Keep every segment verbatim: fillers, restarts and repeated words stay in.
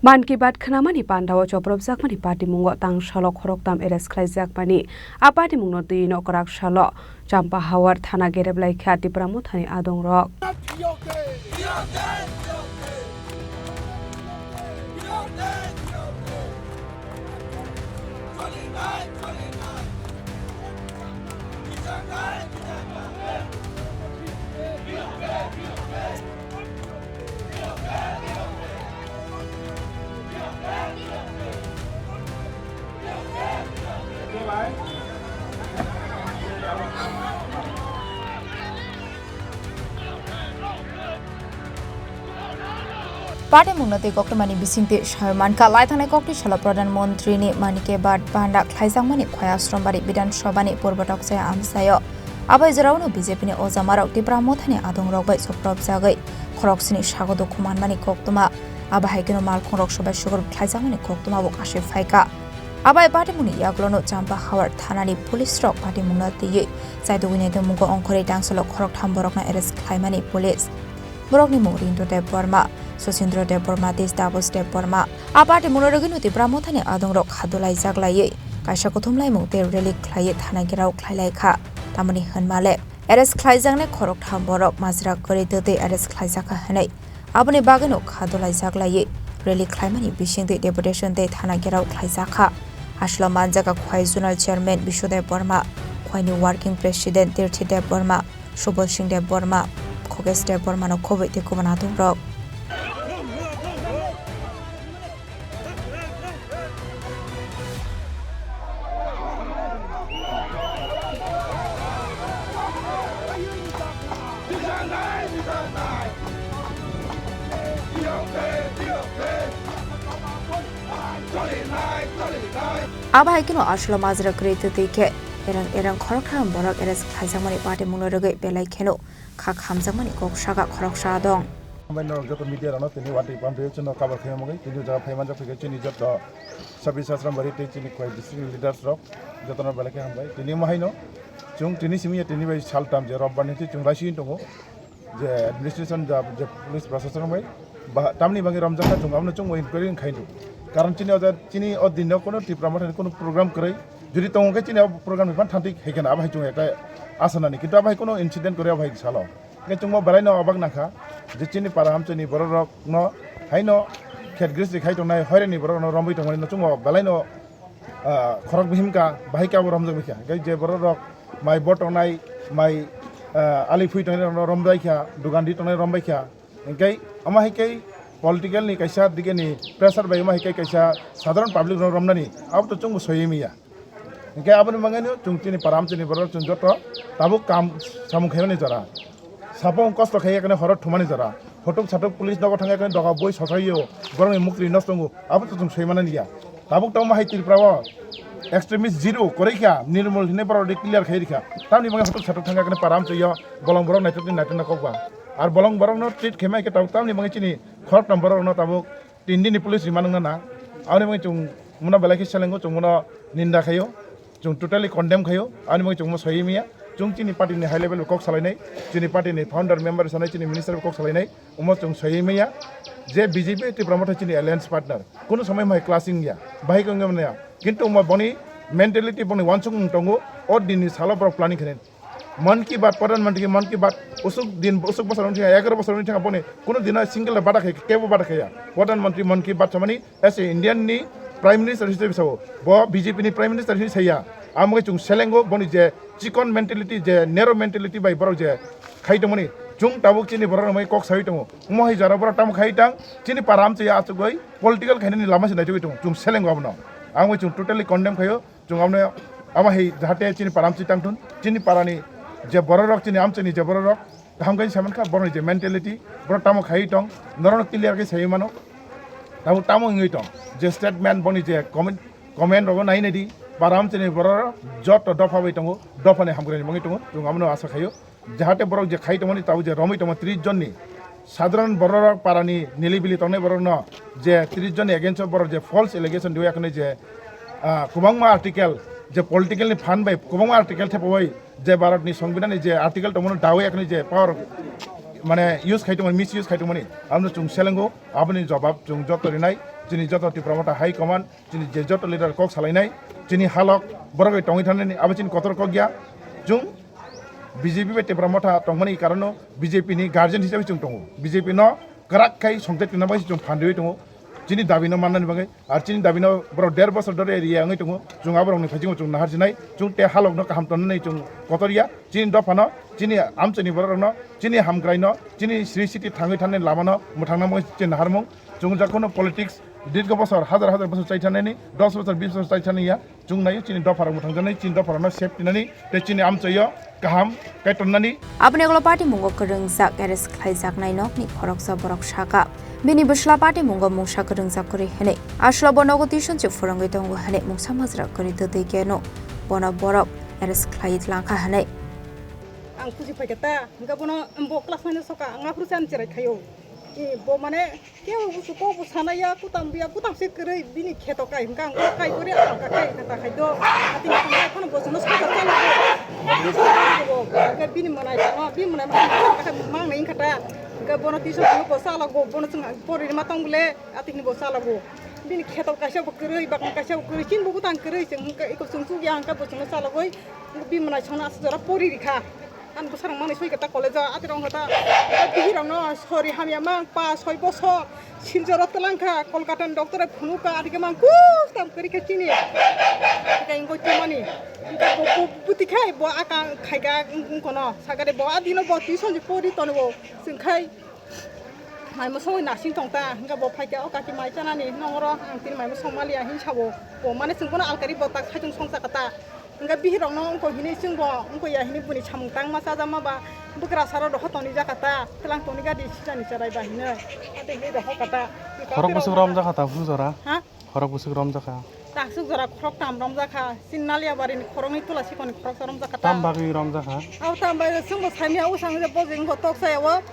Mann Ki Baat khnamani pandao chopropjakmani patimungo tang salo khoroktham arrest khlaijakmani. A patimungno twi nokrak salo Champahawar thana gereblai kha Tipra Mothani adongrok. Patimungno tei koktwmani bisingtwi sawi mankha, laithangnai kokti salo Pradhan Mantri ni Mann Ki Baat panda khlaijakmani khwai Ashram Bari Bidhan Sabha ni purbo tokchaya amchaio. Abo hai jorao no B J P ni ojamarok Tipra Mothani adongrok bai chopropjagwi khoroksini sago dukhu manmani koktwma. Abo hai kheno malkhungrok sobai sugur khlaijakmani koktwma bo kasui phaikha. Abo hai patimungni yagulono Champahawar thanani police rok patimungno twiwi chaidugwi naitongmungo ongkhorwi tangsalo khoroktham borokno arrest khlaimani police. Borokni mung Rindo Debbarma, Sosindro Debbarma tei Taposh Debbarma. A patimungno rwgwino Tipra Mothani adongrok khadulaijak laiwi kaisa kuthumlaimung tei rally khlaiwi thana gherao khlailaikha. Tamoni hwnmale arrest khlaijaknai khoroktham borok majra kwrwi twtwi arrest khlaijakha hwnwi. Aboni bagwino khadulaijak laiwi rally khlaimani bisingtwi deputation tei thana gherao khlaijakha. Aswlao manjakha Khwai Zonal Chairman Biswadev Verma, Khwaini Working President Tirthi Dev Verma, Subal Singh Dev Verma, Khogesh Dev Vermano khobwi tei kubun adongrok. Abo hai kheno aswlao majra kwrwi twtwi khe erang erang khoroktham borok arrest khlaijakmani patimungno rwgwi belai kheno kha khamjakmani kok saka khoroksa dong. Hambai norok joto media rokno tini watwi pamphai chwngno cover khaima bagwi tini o jaga phai manjak phaikha chini joto Sabis Ashram Bari tei chini Khwai district ni leaders rok jotono belai khe hambai. Tini omo haino chwng tini simi ya tini bai saltam je robbar ni chwng raising tongo je administration ja je police prashason bai ba tamni bagwi romjak kha chwng abono chwngbo inquiry khai tongo. Karon chini o jaga chini o din o kono Tipra Mothani kono program kwrwi jodi tongo khe chini o program ni phan thanti khai kheno abo hai chwng ekta asa nani kintu abo hai kono incident kwrwi abo hai salo. Hingke chwngbo belaino obak nangkha je chini para hamchini bororokno haino khet gristi khai tongnai hoireni bororokno romwi tongmani no chwngbo belaino, ah, khorok bihim ka bahai khe abo romjak bikha. Hingke je bororok mai bo tongnai, mai, ah, ali phui tongnai rokno rombai kha, dugan di tongnai rombai kha. Hingke omo hai khe political ni kaisa dige ni pressure bai omo hai khe kaisa sadharan public rok romnani abo to chwngbo soywi manya. Hingke aboni bagwino chwng chini para hamchini borok chwng joto tabuk kam samung khaimani jora. Sapung kosto khai ekne horo thumani jora. Photok satok police nogo thang ekne doga boi sosaio borokni mukti nosto wngo. Abo to chwng soi manani ya. Tabuk tamo hai Tripura o extremist zero koroi kha, Nirmol hinui borok de clear khai rikha. Tamni bagwi photok satok thang ekne para hamchini bolong borok naithok ni naithok na kokba. Ar bolong borokno treat khaima khe tabuk tamni bagwi chini khoroktham borokno tabuk Tin dini police rima nangna nang. Aboni bagwi chwng mano belai khe selengo, chwng mano ninda khaio, chwng totally condemn khaio. Aboni bagwi chwng mo soi manya, chwng chini party ni high level kok salainai, chini party ni founder member sanai, chini minister kok salainai, omo chwng soi manya je B J P Tipra Motha chini alliance partner, kunu somoi mai clashing ya, bahai kong ya, kintu omo boni mentality boni wansukmung tongo, o dini salo borok planning khainai. Mann Ki Baat, Pradhan Mantri Mann Ki Baat, usuk din, usuk bosor wngkha, egaroh bosor wngkha boni, kuno dino single bada khai, kebo bada khaya. Pradhan Mantri Mann Ki Baat samani, as a Indian ni Prime Minister hisabe sao, bo B J P ni Prime Minister hinwi saya. Amo khe chwng selengo boni je chikon mentality, je narrow mentality bai borok je khai tongmani, chwng tabuk chini borok rok mai kok sawi tongo. Omo hai jora borok tamo khai tang, chini para amchaya achugwi political khainani lama se naitugwi tongo. Chwng selengo abono. Amo khe chwng totally condemn khaio. Chwng abono abo hai jahate chini para amchwi tangthun, chini parani je bororok, chini amchwini je bororok kaham khe saimankha, borokni je mentality, borok tamo khaiwi tong, norokno clear khe saiwi mano. Tabuk tamo wngwi tong, je statement boni je comment, comment rogo nai naidi, para amchwini bororok joto dopha bai tongo, dophani hamkraini wngwi tongo, chwng abono asa khaio. Jahate borok je khai tongmani, tabuk je romwi tongma tris jonni sadharan borok parani nilibili tongnai borokno je tris jonni against o borok je false allegation riwi yakni je, ah, kwbangma article je political ni phan bai kwbangma article thepawi je Bharat ni Songbidan ni je article tongmani dawi yakni je power mane use khai tongmani, misuse khai tongmani, abono chwng selengo, aboni jobab chwng joto rinai, chini joto Tipra Motha High Command, chini je joto leader kok salainai, chini halok borok bai tongwi thangnani, abo chini kotor kok ya. Chwng B J P bai Tipra Motha tongmani karono B J P ni guardian hisabe chwng tongo, B J P no kwrak khai songchai tongna bagwi chwng phandewi tongo. Chini dabi no mannani bagwi, ar chini dabi no borok der bosor dore area wngwi tongo. Chwng aborok ni phaising chwng nahar sinai, chwng te halok no kaham tonnani chwng kotor ya. Chini dopha no, chini amchai ni borok rok no, chini hamkrai no, chini sri city thangwi thani lama no mwthangna bagwi chini naharmung. Chwng jakhano politics dirgho bosor, hajar hajar bosor chai thanani, dos bosor, bis bosor chai thani ya. Chwng naio chini dopharok mwthangjaknai, chini dopharokno safety nani tei chini amchaio kaham kaitor nani. Aboni ulo party mungo kwrwngjak arrest khlaijaknai nokni khoroksa borok saka, bini bwsla party mungo mungsa kwrwngjak kwrwi hwnwi. Aswla bo nogo tuition se phwrwngwi tongo hwnwi mungsa majra kwrwi twtwi keno bono borok arrest khlaiwi tlangkha hwnwi. Ang kuchi phaikha ta, hwnkhe bono bo class nine soka, ang aphuru se ani cherai khaio. Bo mane kebo busu kok bo sana ya, kutam ya, kutam se kwrwi bini kheto kai hwnkha ang kok kai kori ang ka kai kata khai do. Ati hwnkha phano bo sono soka chala bo. Hwnkha bini mwnai tamo, bini mwnai ma kata mang nai hwnkha ta. Hwnkha bono tuition bo chala bo, bono chwng pori ma tong bole, ati hini bo chala bo. Bini kheto kaisa bo kwrwi, bakma kaisa bo kwrwi, chin bo butang kwrwi, chwng hwnkha iko chwng chuk ya hwnkha bo sono chala boi. Bini mwnai sono aswk jora pori rikha. Ang bwsarok manwi soi khe ta college o, ati rong khe ta, ta bihirokno sori hamya mang pa soi bosor, Silchar o twlang kha, Kolkata ni doctor bai phunuk kha, ati khe mang kuk tam kwrwi khe chini. Hwnkhe ingkoi tongmani, hwnkhe bo, bo, bwtwi khai bo aka khai kha, wng-, wngkono, sakha de bo, a dino bo tuition je pori tongo, chwng khai. Mai mwswngwi nasing tong ta, hwnkhe bo phai kha, "O kaki mai chanani, nong oro ang tini mai mwswng maliya," hin sabo. Bo mane chwng bono alkari bo tak saichung song cha kha ta. Hwnkhe bihirokno wngkha hini chwngbo wngkha ya hini buini samung tangma chajakma ba bwkrasarok rohor toni jaka ta, twlang toni gadi sijani cherai ba hinwi. Ate hinwi rohor kha ta. Khorok bwswk romjak kha ta bwswk jora? Ha? Khorok bwswk romjak kha? Takswk jora khorok tam romjak kha. Chini Naliya barini khoroknwi tola sikoni khoroksa romjak kha ta. Tam bagwi romjak kha? Abo tam bagwi chwngbo saimanya o sang je bojeng wngkha tok saya o.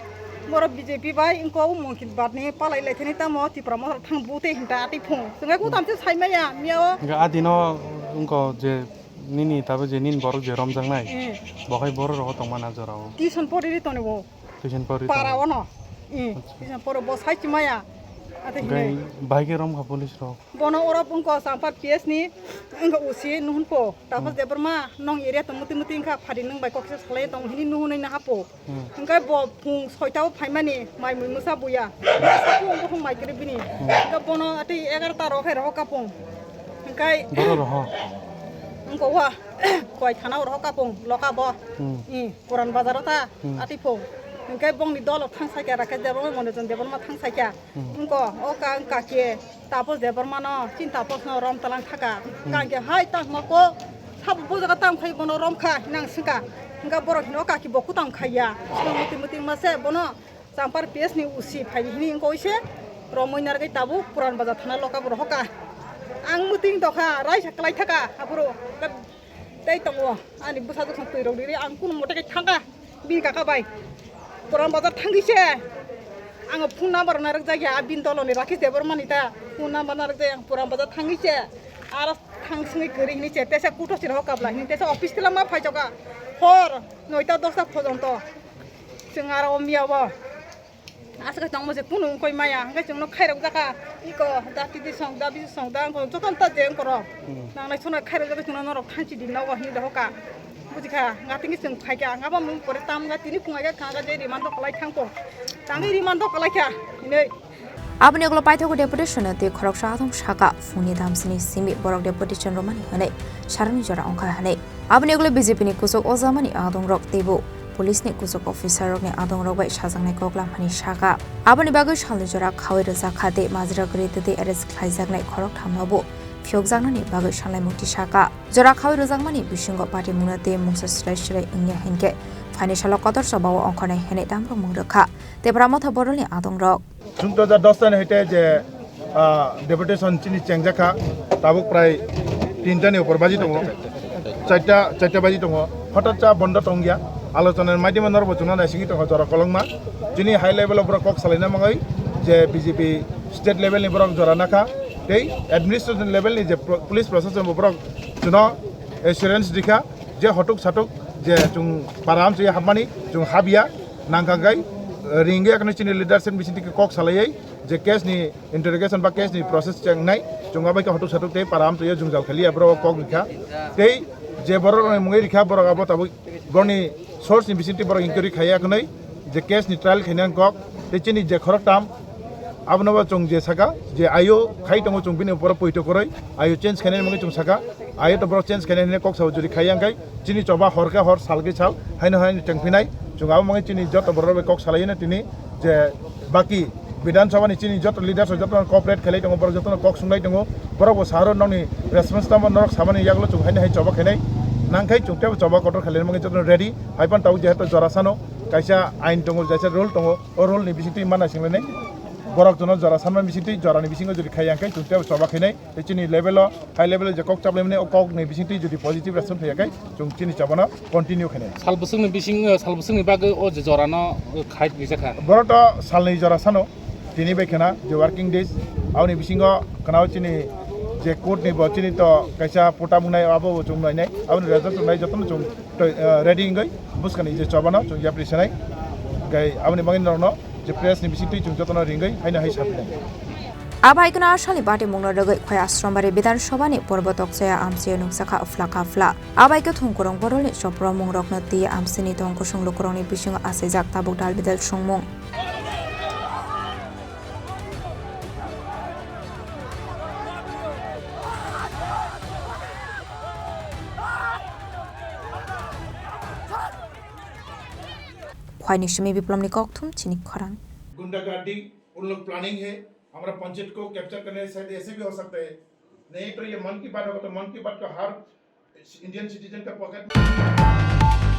Borok B J P bai wngkha o Monkit Bat ni palai lai thani tamo Tipra Motha thang bute hinta ati phung. Chwngkhe kutam se saimanya miya o. Hwnkhe a dino wngkha je Nini tabuk je nini borok je romjaknai, eh, bo hai borok rogo tongmani a jorao. Tuition pori ri tonwi bo. Tuition pori tongo. Para ono. Eh, acha. Tuition poro bo sai chimaya. Ate hinwi. Gai bai khe romkha police rok. Bono oro bungko Sampar P S ni wngkha O C nuhun po. Tapos, hmm, Debbarma nong area tong muti muti wngkha phari nwng bai kok se salai tong hini nuhunwi naha po. Hmm. Hwnkhe bo phung soita o phaimani mai mui mwsa buya. Satung buphang mai kwrwi bini. Hmm. Hwnkhe bono atwi egarota rok hai rohor kapung. Hwnkhe boro roho. Wngkha wa koi thana o rohor kapung loka bo. Hmm. I Puran Bazar o ta, hmm, atwi phung. Hwnkhe bongni dolo thang saikha Rakesh Debbarma, Monojon Debbarma thang saikha. Hmm. Wngkha o ka wngkha khe. Tapos Debbarmano, chini Taposno rom talang thaka. Hmm. Kangke hai tangma ko, sabo bo jaga tang khai bono rom kha hinang singka. Hingka borok hino kaki bo kutang khaiya. Sino muti muti mase bono Sampar P S ni O C phai hini hingko ise romoi nargai tabuk Puran Bazar thana loka borok hoka. Ang muting tokha, raisa klai thaka, aboro. Tei tongo, ani bwsajwk song twi rok riri, ang kunu mote khe thangkha bini kaka bai. Puran Bazar thangwi se, ang phone number narwk jak ya, bini dolo ni Rakesh Debbarma ni ta, phone number narwk jak ya, ang Puran Bazar thangwi se, aro thang swngwi kwrwi hini se, tesa kuto sini ho kabla hini, tesa office tila ma phai choka, hor noita dosta phojonto, chwng aro o miya bo. Aswk tongmo je kunu wngkoi maya, hwnkhe chwngno khairok jakha, iko da titi song da bisi song da wngkha jotono ta je wngkha rok. Hmm. Nangnai sona khairok jakha chwngno norok thanchi di nogo hinwi dohor kha. Buji kha, nga tini chwng phai kha, nga bo mung pore tam nga tini phung ai kha, nga je rimando kwlai thang kho. Tangwi rimando kwlai kha, hinwi. Aboni ulo paithago deputation tei khoroksa athom saka, phungni damsini simi borok deputation romani hwnwi sarani jora wngkha hwnwi. Aboni ulo B J P ni kuchuk ojamani adongrok teibo police ni kuchuk officer rokni adongrok bai sajaknai koklam hwnwi saka. Aboni bagwi salni jora khaui rwjak kha tei majra kwrwi twtwi arrest khlaijaknai khoroktham no bo phiyokjaknani bagwi sanlaimung tisaka. Jora khaui rwjakmani bisingo patimungno tei mungsa swrai swrai wngya hinkhe phaini salo kotor chobao ongkhornai hwnwi tamrwkmung rwkha Tipra Motha Borok ni adongrok. Chwng two hajar dos ni hoite je, ah, deputation chini chengjak kha, tabuk prai tinta ni upor baji tongo, charta, charta baji tongo, hothat cha bondo tongya, alochona ni maidima norbo chwngno naisingwi tongo jora kolokma, chini high level o borok kok salaina mangwi je B J P state level ni borok jora nakha, tei administration level ni je pro-, police proshashan bo borok chwngno assurance rikha, je hotuk satuk je chwng para amchwi hapmani chwng habya, nangkha khe Ringwi akhno chini leadership bisingtwi kok salaiwi je case ni interrogation ba case ni process chengnai, chwng abai khe hotuk satuk tei para amtwi o jwngjal khaliya borok o kok rikha. Tei je borok rokni mungwi rikha, borok abo tabuk borokni source ni bisingtwi borok inquiry khaiya khwnwi je case ni trial khainani kok tei chini je khoroktham abono bo chwng je saka je ayo khai tongo, chwng bini uporo poito kwrwi ayo change khainani mungwi chwng saka. Ayo to borok change khainai hinwi kok sao juri khaiya, hwnkhe chini choba hor khe hor, sal khe sal, haino haino tengphinai. Chwng abo mungwi chini joto borok bai kok salaino tini je baki Bidhan Sabha ni chini joto leaders rok joto cooperate khailai tongo, borok jotono kok sunglai tongo. Borok bo saro nokni response tamo norok samani yagulo chwng haino hai choba khainai. Nangkhai chwng tebo choba kotor khailai mungwi jotono ready. Haiphano tabuk jehetu jora sano kaisa ain tongo, kaisa rule tongo, o rule ni bisingtwi mana singlainai. Borok jono jora sanma bisingtwi jorani bisingo juri khaiya hwnkhe chwng tebo choba khainai. Tei chini level o, high level o je kok chaplaimani o kok ni bisingtwi jodi positive response phaiya khe, chwng chini chabano continue khainai. Sal bwswkni bising, eh, sal bwswkni bagwi o je jorano, eh, khai rijak kha. Borok to salni jora sano, tini bai khena je working days, aboni bisingo khna o chini je court ni bo chini to kaisa pota mungnai abo bo chwng nainai, aboni result chwng nai jotono chwng to, eh, ready wngwi bwskani je chabano chwng yapri sanai, gai aboni bagwi norokno je press ni bisingtwi chwng jotono ringwi haino hai sapinai. Abai kheno aswkni party mungno rwgwi Khowai Ashrambari Bidhan Sabha ni porbo tokchaya amchio nukjakha phla ka phla. Abai khe thongkwrwng bororni chopro mungrokno twi amchini tong kusung lukurokni bisingo achaijak tabuk dal bidal songmung. Khowai ni simi Biplomni kokthum chini khorang. गुंडागर्दी, उन लोग प्लानिंग है, हमारा पंचायत को कैप्चर करने, शायद ऐसे भी हो सकता है। नहीं तो ये मन की बात होगा तो मन की बात को हर इंडियन सिटीजन का पॉकेट